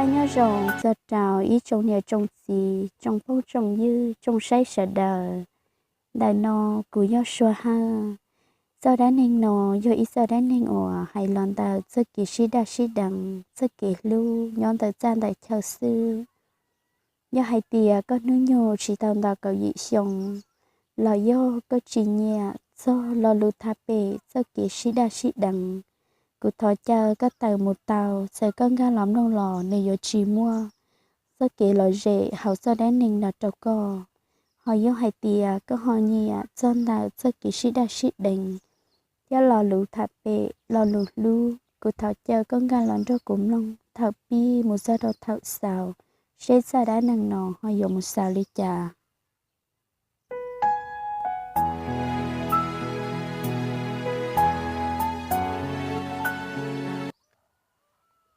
Nyob zoo txog rau ib tsoom niam tsoom txiv, tsoom phooj tsoom ywg, tsoom saib sawv daws. Ntawm no kuv yog Sua Hawj. Txoj dab neeg no yog ib txoj dab neeg uas hais los ntawm txoj kev sib daj sib deev, txoj kev hlub nyob ntawm txaj ntawm chaw xwb. Yog hais tias koj hnub nyoog tsis tau nto kaum yim xyoo, los yog koj tsis nyiam txog lo lus tham pem txoj kev sib daj sib deev, kuv thov caw koj tawm mus tau, txawm koj nkag los mloog los nws yuav tsis muaj txoj kev lom zem hauv txoj dab neeg no rau koj. Ho yog hais tias koj ho nyiam txog ntawm txoj kev sib daj sib deev thiab lo lus tham pem lo lus hlub, kuv thov caw koj nkag los nrog kuv mloog thaum pib mus txog rau thaum xaus, seb txoj dab neeg no ho yuav mus xaus li cas.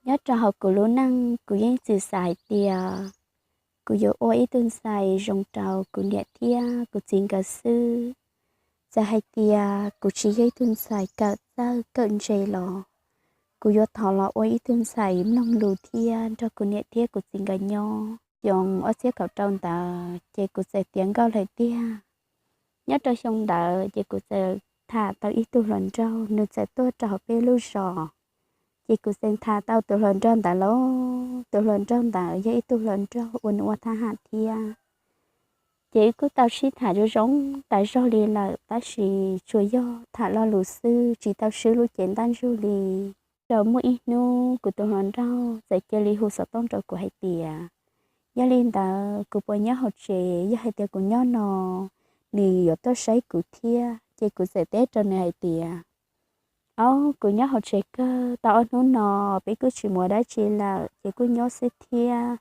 Nyob rau hauv kuv lub neej, kuv yeej txiv xav hais tias kuv yuav ua ib tug ntxhais zoo rau kuv niam thiab kuv txiv nkawd xwb. Txawm hais tias kuv tsis yog ib tug ntxhais kawm txawj kawm ntse los kuv yuav thov los ua ib tug ntxhais mloog lus thiab nrog kuv niam thiab kuv txiv nkawd nyob. Xyoo ob txhiab kaum rau ntawd ces kuv txawm tiav nkauj lawm tiag. Nyob rau xyoo ntawd ces kuv txawm tham tau ib tug hluas nraug, nws txawm tuaj rau hauv peb lub zos. Ces kuv txawm tham tau tus hluas nraug ntawd lauj. Tus hluas nraug ntawd yog ib tug hluas nraug uas nws ua thab ham thiab. Ces wb kuj tau sib tham zoo zoo tas zog li lawm, tab sis tsuas yog tham lo lus xwb, tsis tau swb lub cev ntaj ntsug li. Rau muaj ib hnub kuv tus hluas nraug txawm cia li hu xov tooj rau kuv hais tias, yog li ntawd kuv puas nyob hauv tsev, yog hais tias kuv nyob no nws yuav tuaj saib kuv thiab. Ces kuv txawm teb rau nws hais tias, aub, kuv nyob hauv tsev kawg, tau ob hnub no peb kuj tsis mus dab tsi lawm ces kuj nyob xwb thiab.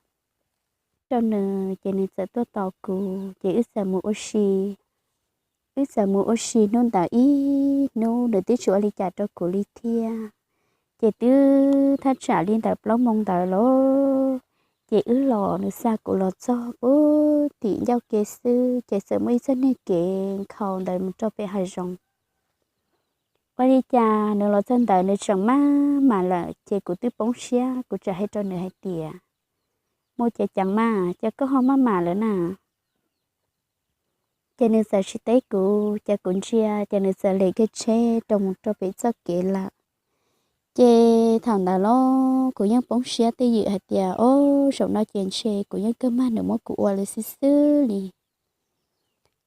Rau nws ces nws txawm tuaj tos kuv ces wb txawm mus ua si. Wb txawm mus ua si hnub ntawd ib hnub nws twb tsis ua li cas rau kuv li thiab. Ces twb thaj tsam li ntawm plaub moo ntawd lauj, ces wb los nws xa kuv los txog puag tim ncauj ke xwb ces txawm muaj ib txoj niag kev nkhaus ntawd mus rau pem hav zoov. Ua li cas nws los txog ntawd nws tseem maj mam lawm ces kuv twb poob siab, kuv txawm hais rau nws hais tias, mus ces ceev mas, ces koj ho maj mam lawm na. Ces nws txawm tsis teb kuv, ces kuv ntsia ces nws txawm lem kiag tsheb rau mus rau pem txoj kev lawm. Ces thaum ntawd los kuv yeej poob siab twj ywm hais tias, o, zaum no ces ntshe kuv yeej kawg mag nws muab kuv ua lawm xwb xwb li.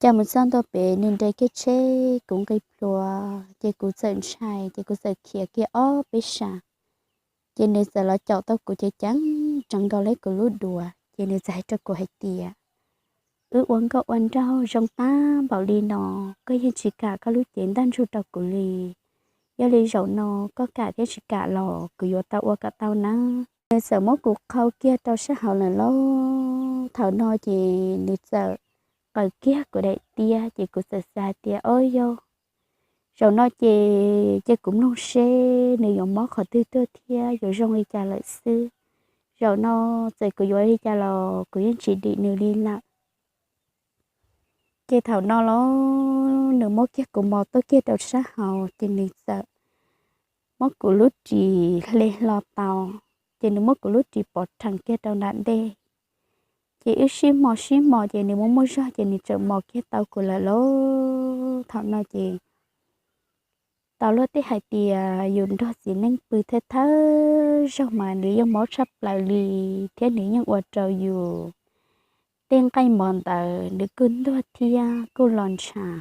Ces mus txog ntua pem nws nres kiag tsheb, kuv nqis plhuav ces kuv txawm ntshai ces kuv txawm khiav kiag ob peb sab. Ces nws txawm los caum tau kuv ceev ceev nkaus li kuv lub duav, ces nws txawm hais rau kuv hais tias, wb ua nkauj ua nraug zoo tag npaum li no, koj yeej tsis kam koj lub cev ntaj ntsug rau kuv li. Yog li zaum no koj kam thiab tsis kam los kuv yuav tau ua kom tau nawb. Nws txawm muab kuv qhau kiag rau sab hauv lawm lauj. Thaum no ces nws txawm qaws kiag kuv daim tiab ces kuv txawm xav tias, o yog, zaum no ces cia kuv mloog seb nws yuav mob qhov twg tuaj thiab yuav zoo li cas lawm xwb. Zaum no txawm kuv yuav li cas los kuv yeej tsis dim nws li lawm. Ces thaum no los nws muab kiag kuv mos tuaj kiag rau sab hauv ces nws txawm muab kuv lub ris hle hlo tau, ces nws muab kuv lub ris pov rhees kiag rau nram ntej. Ces wb sib mos sib mos ces nws muaj muaj zog ces nws txawm mos kiag tau kuv lawm lauj. Thaum no ces tau luag tej hais tias yus nrog txiv neej pw thawj thawj zaug mas nws yeej mob tshaj plaws li, thiab nws yeej ua rau yus tej nqaij mos ntawd nws kuj ntuag thiab kuj los ntshav.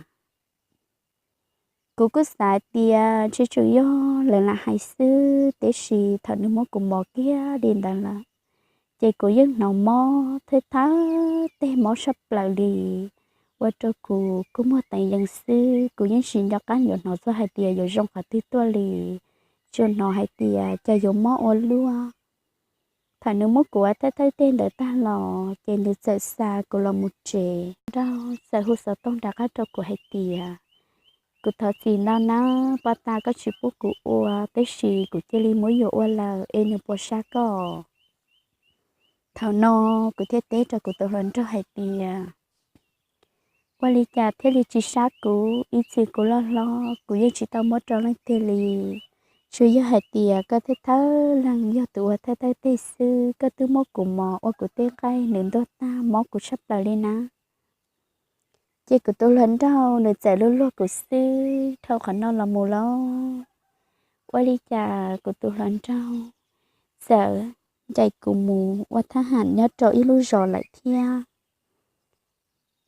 Kuv kuj xav tias ntshe tsuas yog lawv lam hais xwb, tiam sis thaum nws muab kuv mos kiag li ntawd lawm, ces kuv yeej hnov mob thawj thawj teg, mob tshaj plaws li, ua rau kuv kuj muag teev yees xwb. Kuv yeej tsis nco qab yuav hnov txog hais tias yuav zoo qhov twg tuaj li, tsuas hnov hais tias cas yuav mob ua luaj. Thaum nws muab kuv ua thawj thawj teg ntawd tag los ces nws txawm xa kuv los mus tsev. Nraug txawm hu xov tooj rov qab rau kuv hais tias, kuv thov txim ntau nawb, poj tas koj tsis pub kuv ua, tab sis kuv cia li muab yuav ua lawm es nws puas sab koj? Thaum no kuv thiaj teb rau kuv tus hluas nraug hais tias, ua li cas thiaj li tsis sab kuv, ib txwm kuv loj hlob kuv yeej tsis tau muab rau leej twg li. Tsuas yog hais tias koj thawj thawj leej yog tus uas thawj thawj teg xwb, koj twb muab kuv mos ua kuv tej nqaij nws ntuag tag mob kuv tshaj plaws li na. Ces kuv tus hluas nraug nws txawm luag luag kuv xwb. Dhau qhov no los mus lauj, ua li cas kuv tus hluas nraug txawm ncaim kuv mus ua thab ham nyob rau ib lub zos lawm thiab.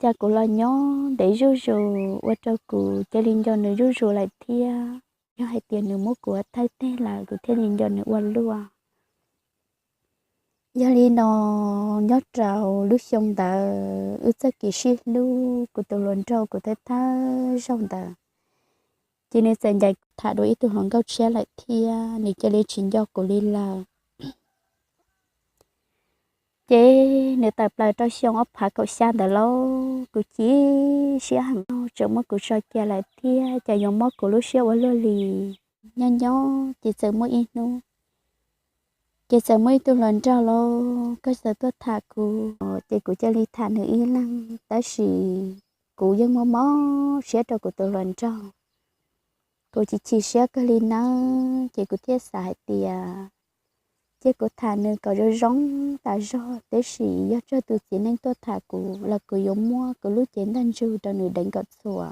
Cas kuv los nyob ntev zuj zus ua rau kuv cia li nco nws zuj zus lawm thiab. Yog hais tias nws muab kuv ua thawj teg lawm kuv thiaj li nco nws ua luaj. Yog li no, nyob rau lub xyoo ntawd wb txoj kev sib hlub kuv tus hluas nraug kuv thawj thawj zaug ntawd, ces nws txawm ncaim tham dua ib tug hluas nkauj tshiab lawm thiab, nws cia li tsis nco kuv li lawm. Ces nws tawm plaws rau xyoo ob phav kaum xya ntawd lauj, kuv chim siab heev, tseem muab kuv tso cia lawm thiab, cas yuav mob kuv lub siab ua luaj li. Nyob nyob ces txawm muaj ib hnub, ces txawm muaj ib tug hluas nraug lauj, koj txawm tuaj tham kuv, ces kuv cia li tham nws ib leeg, tab sis kuv yeej muaj mob siab rau kuv tus hluas nraug. Kuv chim chim siab kawg li nawb, ces kuv thiaj xav hais tias cia kuv tham nws kom zoo zoo tas zog, tab sis yog tsawg tus txiv neej tuaj tham kuv los kuv yuav muab kuv lub cev ntaj ntsug rau nws deev kom txhua.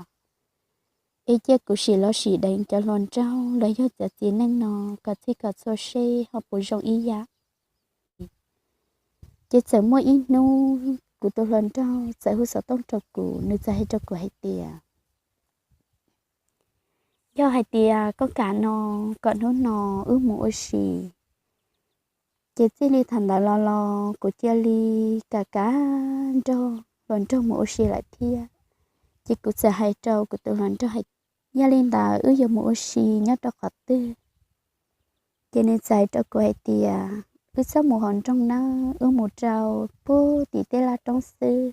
Es cia kuv sim los sim deev cov hluas nraug los yog cov txiv neej no kom txhij kom txhua seb ho puas zoo ib yam. Ces txawm muaj ib hnub kuv tus hluas nraug txawm hu xov tooj rau kuv, nws txawm hais rau kuv hais tias, yog hais tias koj kam no, kom hnub no wb mus ua si. Ces txij li thaum ntawd los los kuv cia li kam kam nrog hluas nraug mus ua si lawm thiab. Ces kuv txawm hais rau kuv tus hluas nraug hais tias, yog li ntawd wb yuav mus ua si nyob rau qhov twg? Ces nws txawm hais rau kuv hais tias, wb txhob mus hauv nroog nawb, wb mus rau puag tim tej laj roob xwb.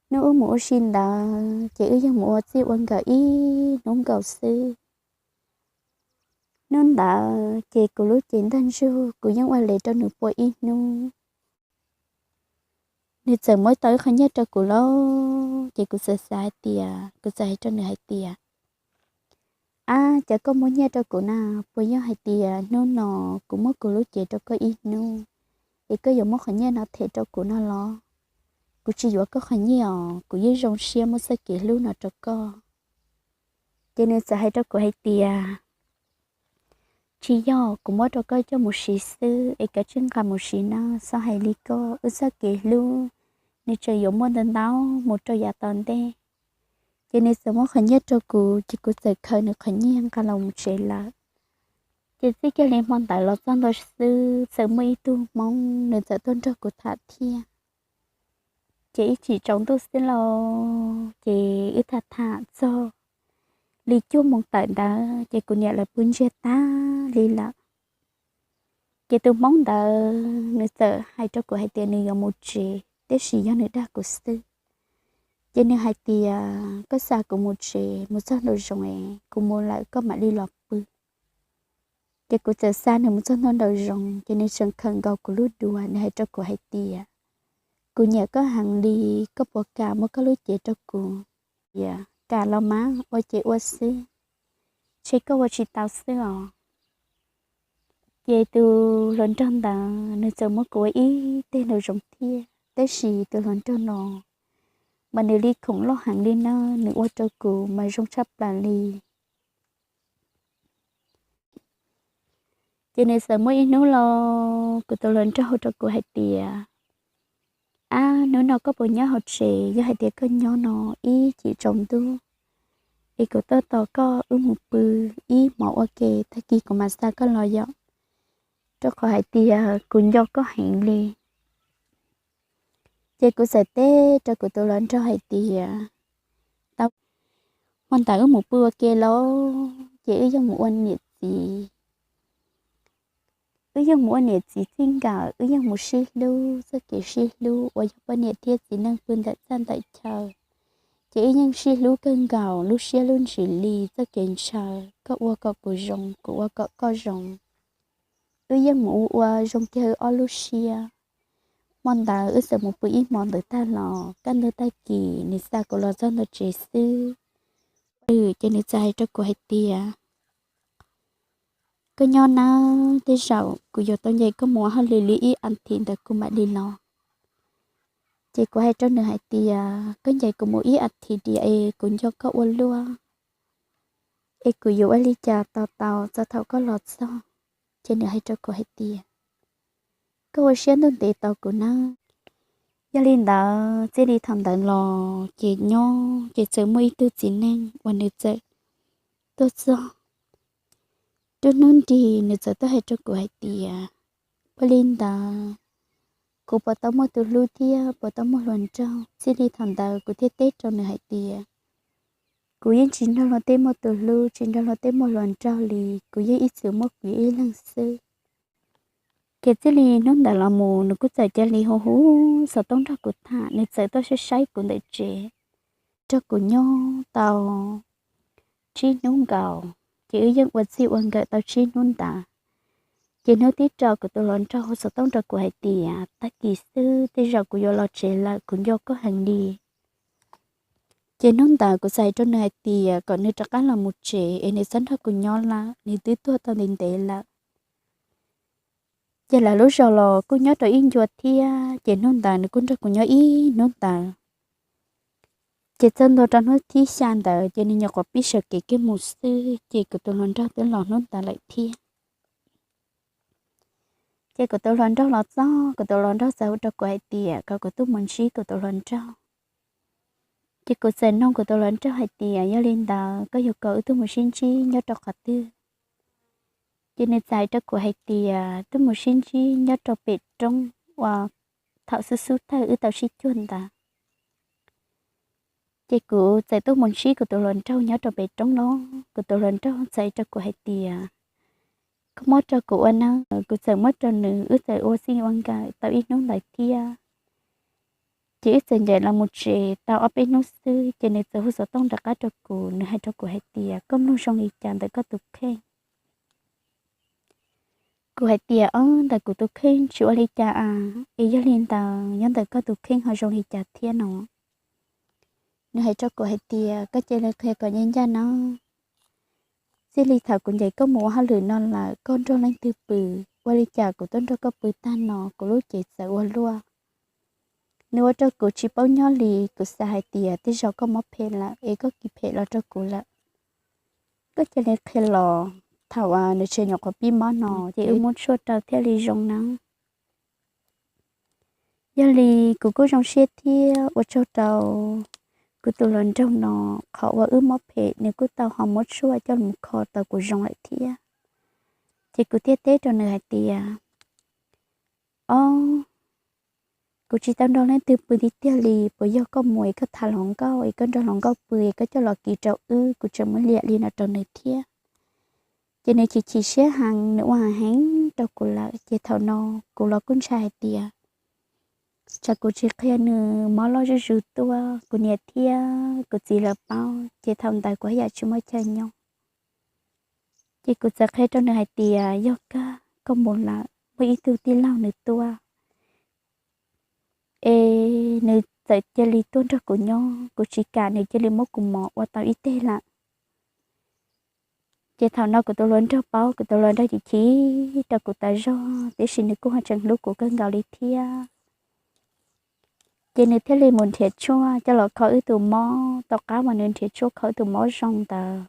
Hnub wb mus ua si ntawd ces wb yeej mus ua txij ua nkawm ib hnub nkaus xwb. Hnub ntawd ces kuv lub cev ntaj ntsug kuv yeej ua li rau nws pua ib hnub. Nws txawm muab tau ib qho nyiaj rau kuv lauj, ces kuv txawm xav hais tias, kuv txawm hais rau nws hais tias, ab, cas koj muab nyiaj rau kuv na, puas yog hais tias hnub no kuv muab kuv lub cev rau koj ib hnub, es koj yuav muab qhov nyiaj no them rau kuv no los? Kuv tsis yuav koj qhov nyiaj os, kuv yeej zoo siab muaj txoj kev hlub no rau koj. Ces nws txawm hais rau kuv hais tias, tsis yog, kuv muab rau koj coj mus siv xwb es koj tsij nqa mus siv nawb, txhob hais li koj, wb txoj kev hlub nws tseem yuav muaj ntau ntau mus rau yav tom ntej. Ces nws txawm muab qhov nyiaj rau kuv, ces kuv txawm khaws nws qhov nyiaj nqa los mus tsev lawm. Ces txij kiag li hmo ntawd los txog ntua xwb txawm muaj ib tug Hmoob nws txawm tuaj nrog kuv tham thiab. Ces ib chim tsaus ntuj xwb lauj, ces wb tham tham txog li cuaj moos tawm ntawd ces kuv niam lawv pw ntsiag tag li lawm. Ces tus Hmoob ntawd nws txawm hais rau kuv hais tias nws yuav mus tsev, tab sis yog nws dag kuv xwb. Ces nws hais tias, koj xa kuv mus tsev, mus txog nraum zoov es kuv mus lawm koj mam li los pw. Ces kuv txawm xa nws mus txog ntua nraum zoov, ces nws tseem khawm nkaus kuv lub duav, nws hais rau kuv hais tias, kuv nyiam koj heev li, koj puas kam muab koj lub cev rau kuv, tias kam los mas ua ces ua xwb, ntshe koj ua tsis tau xwb os. Ces tus hluas nraug ntawd nws txawm muab kuv ua ib teg nraum zoov thiab, tab sis tus hluas nraug no mas nws li khoom loj heev li na, nws ua rau kuv mas zoo tshaj plaws li. Ces nws txawm muaj ib hnub los kuv tus hluas nraug hu rau kuv hais tias, ab, hnub no koj puas nyob hauv tsev? Yog hais tias koj nyob no, ib chim tsaus ntuj es kuv tuaj tos koj wb mus pw ib hmos ua ke, tag kis kuv mam xa koj los yom, rau qhov hais tias kuv nco koj heev li. Ces kuv txawm teb rau kuv tus hluas nraug hais tias, tau, hmo ntawd wb mus pw ua ke lauj, ces wb yeej mus ua niam txiv. Wb yeej mus ua niam txiv txij nkawm, wb yeej mus sib hlub, txoj kev sib hlub uas yog poj niam thiab txiv neej pw ntawm txaj ntawm chaw. Ces wb yeej sib hlub kawg nkaus, lub siab lub ntsws li txoj kev ntshaw, koj ua kom kuv zoo, kuv ua kom koj zoo. Wb yeej mus ua ua zoo kiag wb ob lub siab. Hmo ntawd wb txawm mus pw ib hmo ntawd tag los kaj ntug tag kis nws xa kuv los txog ntua tsev xwb, ces nws txawm hais rau kuv hais tias, koj nyob nawb, tej zaum kuv yuav tau ncaim koj mus ua hauj lwm li ib as thiv ntawd kuv mam li los. Ces kuv hais rau nws hais tias koj ncaim kuv mus ib as thiv diam es kuv nco koj ua luaj, es kuv yuav ua li cas tos tau txog thaum koj los txog. Ces nws hais rau kuv hais tias koj ua siab ntuj ntev tos kuv nawb. Yog li ntawd txij li thaum ntawd los ces nyob ces txawm muaj ib tug txiv neej uas nws txawm tuaj txog. Nruab hnub nrig nws txawm tuaj hais rau kuv hais tias ua li ntawd kuv puas tau muaj tus hlub thiab puas tau muaj hluas nraug. Txij li thaum ntawd kuv thiaj teb rau nws hais tias kuv yeej tsis nrog luag tej muaj tus hlub, tsis nrog luag tej muaj hluas nraug li, kuv yeej ib txwm muaj kuv ib leeg xwb. Ces txij li hnub ntawd los mus nws kuj txawm cia li hu hu xov tooj nrog kuv tham, nws txawm tuaj saib saib kuv ntawm tsev, nrog kuv nyob tau tsib hnub nkaus. Ces wb yeej ua txij ua nkawm tau tsib hnub ntawd, ces hnub thib rau kuv tus hluas nraug hu xov tooj rau kuv hais tias tag kis xwb tej zaum kuv yuav los tsev lawm, kuv nco koj heev li. Ces hnub ntawd kuv txawm hais rau nws hais tias kom nws rov qab los mus tsev es nws txhob nrog kuv nyob lawm, nws twb tuag tau ntev ntev lawm. Ces lawv lub zos los kuj nyob rau ib ncua thiab, ces hnub ntawd nws kuj nrog kuv nyob ib hnub ntawd. Ces txog ntua rau hnub thib xya ntawd ces nws nyuam qhuav pib sawv kev kiag mus xwb, ces kuv tus hluas nraug twb los hnub ntawd lawm thiab. Ces kuv tus hluas nraug los txog, kuv tus hluas nraug txawm hu rau kuv hais tias kom kuv tuaj mus ntsib kuv tus hluas nraug. Ces kuv txawm nug kuv tus hluas nraug hais tias yog li ntawd koj yuav kom wb tuaj mus sib ntsib nyob rau qhov twg? Ces nws txawm hais rau kuv hais tias tuaj mus sib ntsib nyob rau pem roob uas thaum xub xub thawj wb tau sib cuag ntawd. Ces kuv txawm tuaj mus ntsib kuv tus hluas nraug nyob rau pem roob no. Kuv tus hluas nraug txawm hais rau kuv hais tias koj muab rau kuv ua nawb. Kuv txawm muab rau nws, wb txawm ua txij ua nkawm tau ib hnub ntawd thiab. Ces wb txawm ncaim los mus tsev tau ob peb hnub xwb ces nws txawm hu xov tooj rov qab rau kuv, nws hais rau kuv hais tias koj mloog zoo li cas ntawm koj tus kheej? Kuv hais tias ob, ntawm kuv tus kheej tsis ua li cas a, es yog li ntawd nyob ntawm koj tus kheej ho zoo li cas thiab no? Nws hais rau kuv hais tias koj cia li qhia kom ncaj ncaj nawb. Txij li thaum kuv ncaim koj mus ua hauj lwm no lawm koj nrog leej twg pw? Ua li cas kuv tuaj nrog koj pw tag no kuv lub cev txawv ua luaj? Nws ua rau kuv tsis paub nyob li, kuv xav hais tias tej zaum koj mob phem lawm es koj kis phem los rau kuv lawm. Koj cia li qhia los, thaum uas nws tseem nyuam qhuav pib mob no ces wb muab tshuaj rau thiaj li zoo nawb. Yog li kuv kuj zoo siab thiab ua tsaug rau kuv tus hluas nraug no, qhov uas wb mob phem nws kuj tau ho muab tshuaj coj mus kho tau kuv zoo lawm thiab. Ces kuv thiaj teb rau nws hais tias ob, kuv tsis tau nrog leej twg pw tiag tiag li, puas yog koj mus es koj tham hluas nkauj es koj nrog hluas nkauj pw es koj coj los kis rau wb, kuv tseem muab liam li no rau nws thiab. Ces nws chim chim siab heev, nws ua heev heev rau kuv lawm ces thaum no kuv los kuj ntshai hais tias tsam kuv tsis qhia nws mob loj zuj zus tuaj kuv niam thiab kuv txiv lawv paub ces thaum ntawd kuv haj yam tsis muaj chaw nyob. Ces kuv txawm qhia rau nws hais tias yog kawg koj mus lawm muaj ib tug tij laug nws tuaj es nws txawm cia li tuaj nrog kuv nyob, kuv tsis kam nws cia li muab kuv mos ua tau ib teg lawm. Ces thaum no kuv tus hluas nraug paub, kuv tus hluas nraug chim chim rau kuv tas zog, tiam sis nws kuj ho tseem hlub kuv kawg nkaus li thiab. Ces nws thiaj li mus nrhiav tshuaj coj los kho wb tus mob. Tom qab uas nws nrhiav tshuaj kho wb tus mob zoo ntawd,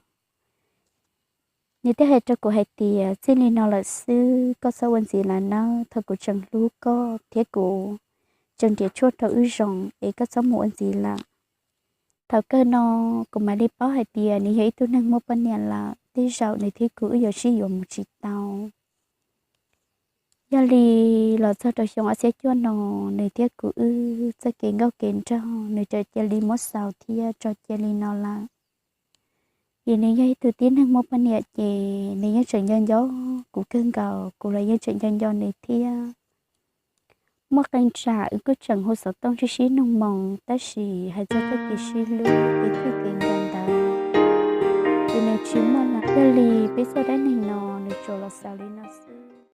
nws thiaj hais rau kuv hais tias txij li no lawm xwb koj txhob ua ntxiv lawm nawb, thaum kuv tseem hlub koj thiab kuv tseem nrhiav tshuaj rau wb zoo es koj txhob mus ua ntxiv lawm. Thaum kawg no kuv mam li paub hais tias nws yog ib tug neeg muaj poj niam lawm, tej zaum nws thiab kuv wb yuav sib yuav mus tsis tau. Yog li los txog rau xyoo ob txhiab cuaj no, nws thiab kuv wb txoj kev nkauj kev nraug nws txawm cia li muab xaus thiab tso cia li no lawm. Vim nws yog ib tug tib neeg muaj poj niam ces nws yeej tseem nco nco kuv kawg nkaus, kuv los yeej tseem nco nco nws thiab. Muaj qee tsam wb kuj tseem hu xov tooj sib sib nug moo, tab sis hais txog txoj kev sib hlub es txoj kev nkaus ntawd ces nws tsis muaj lawm. Yog li peb txoj dab neeg no nws tsuas los xaus li no xwb.